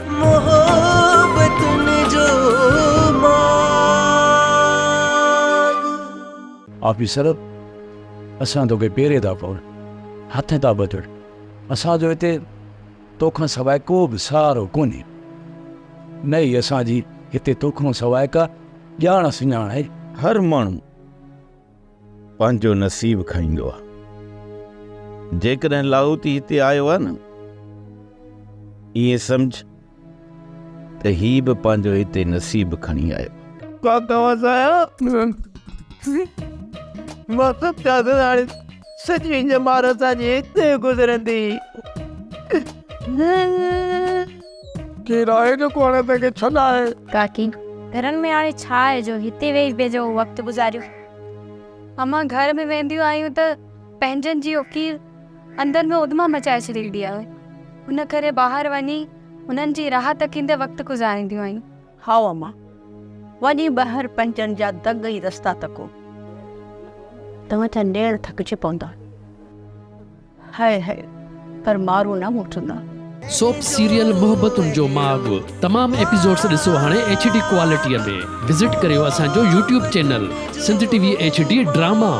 محبتن جو ماڳ. آفيسر، اسان توکي پيري ٿا پئون، هٿ ٿا ٻڌون. اسان جو هتي توکان سواء ڪو به سهارو ڪونهي. نه ئي اسان جي هتي توکان سواء ڪا ڄاڻ سڃاڻ آهي. هر ماڻهو پنهنجو نصيب کائيندو آهي. جيڪڏهن لاهوتي هتي آيو آهي نه، ائين سمجهه ته هي به پنهنجو هتي نصيب کڻي آيو آهي. ڪاڪا وسايا، مان سمجهان ٿو ته هاڻي سڄي ڄمار اسان جي هتي گذرندي. ڪير آهي جيڪو هاڻي اسان کي ڇڏائي؟ ڪاڪي، گهرن ۾ هاڻي ڇا آهي جو هتي ويهي پنهنجو وقت گذاريون. امان، گهر ۾ وينديون آهيون ته پنهنجن جي اڪير اندر ۾ اڌما مچائي ڇڏيندي آهي. ان ڪري ٻاهر وڃي انهن جي راهه تڪيندي وقت گذارينديون آهيون. هائو امان، وڃي ٻاهر پنهنجن جا دڳ ۽ رستا تڪو. توهان جا نيڻ ٿڪجي پوندا. هاء هاء پر مارو نه موٽندا. سوپ سيريل محبتن جو ماڳ تمام ايپيسوڊس ڏسو هاڻي ايڇ ڊي ڪوالٽي ۾ وزٽ ڪريو اسان جو YouTube channel Sindh T V H D drama.